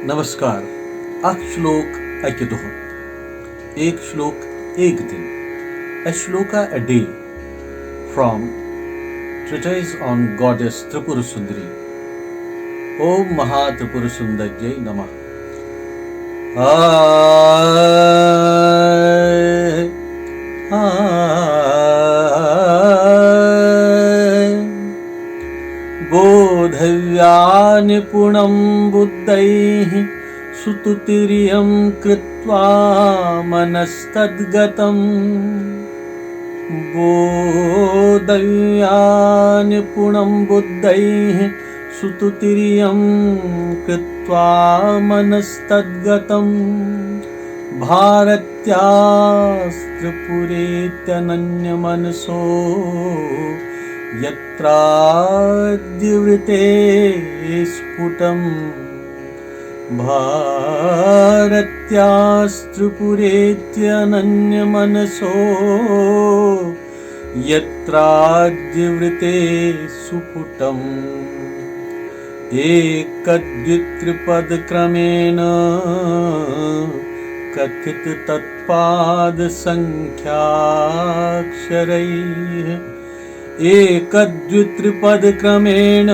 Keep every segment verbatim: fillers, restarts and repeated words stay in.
नमस्कार। اکھ شلوک اکہِ دۄہ۔ ایک شلوک ایک دن۔ A shloka a day from treatise on goddess Tripura Sundari. Om Maha Tripura Sundari Namah. बोधव्या निपुणं बुद्धैः सुतुतिरियं कृत्वा मनस्तद्गतम्। बोधव्या निपुणं बुद्धैः सुतुतिरियं कृत्वा मनस्तद्गतम्। भारत्यास्त्रिपुरेत्यनन्यमनसो यत्राद्यवृते स्फुटम्। भारत्यास्त्रिपुरेत्यनन्यमनसो यत्राद्यवृते सुपुटम्। एकद्वित्रिपदक्रमेण कथिततत्पादसङ्ख्याक्षरैः। एकद्वित्रिपदक्रमेण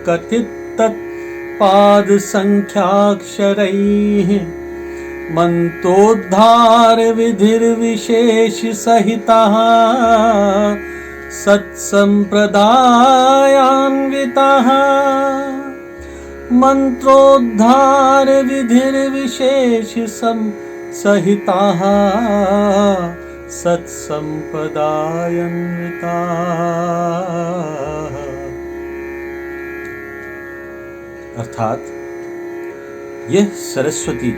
कथिततत्पादसङ्ख्याक्षरैः मन्त्रोद्धारविधिर्विशेषसहितः सत्सम्प्रदायान्वितः। मन्त्रोद्धारविधिर्विशेषसं सहिताः सत्सम्प्रदायान्विताः। अर्थात यह सरस्वती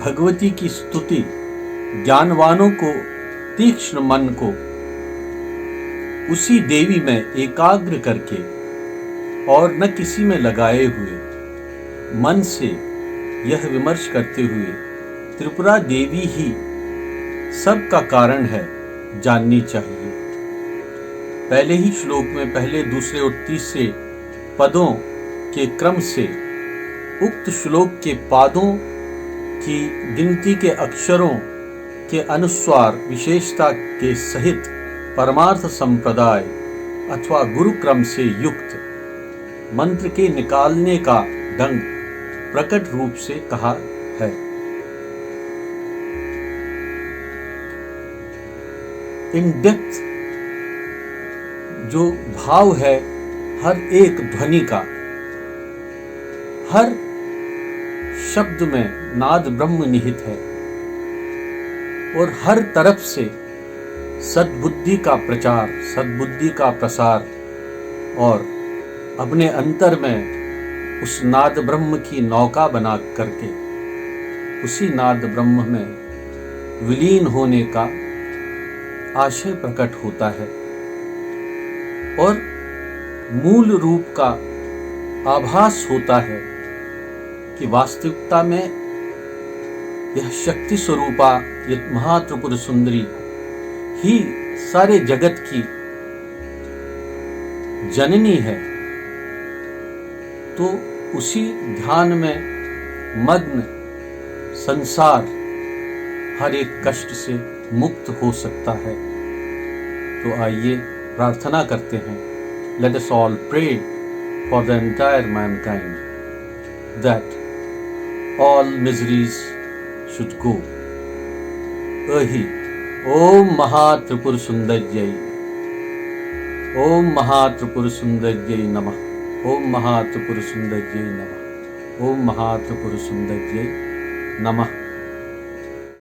भगवती की स्तुति ज्ञानवानों को, तीक्ष्ण मन को उसी देवी में एकाग्र करके और न किसी में लगाए हुए मन से यह विमर्श करते हुए त्रिपुरा देवी ही सब का कारण है, जाननी चाहिए। पहले ही श्लोक में पहले, दूसरे और तीसरे पदों के क्रम से उक्त श्लोक के पादों की गिनती के अक्षरों के अनुस्वार विशेषता के सहित परमार्थ संप्रदाय अथवा गुरु क्रम से युक्त मंत्र के निकालने का ढंग प्रकट रूप से कहा है। इन डेप्थ जो भाव है हर एक ध्वनि का, हर शब्द में नाद ब्रह्म निहित है और हर तरफ से सद्बुद्धि का प्रचार, सद्बुद्धि का प्रसार और अपने अंतर में उस नाद ब्रह्म की नौका बना करके उसी नाद ब्रह्म में विलीन होने का आशय प्रकट होता है और मूल रूप का आभास होता है कि वास्तविकता में यह शक्ति स्वरूपा, यह महात्रिपुर सुंदरी ही सारे जगत की जननी है। तो उसी ध्यान में मग्न संसार हर एक कष्ट से मुक्त हो सकता है। तो आइए प्रार्थना करते हैं। Let us all pray for the entire mankind that all miseries should go. अहि ओम महात्रिपुर सुंदर्यै, ओम महात्रिपुर सुंदर्यै नमः, ओम महात्रिपुर सुंदर्यै नमः, ओम महात्रिपुर सुंदर्यै नमः।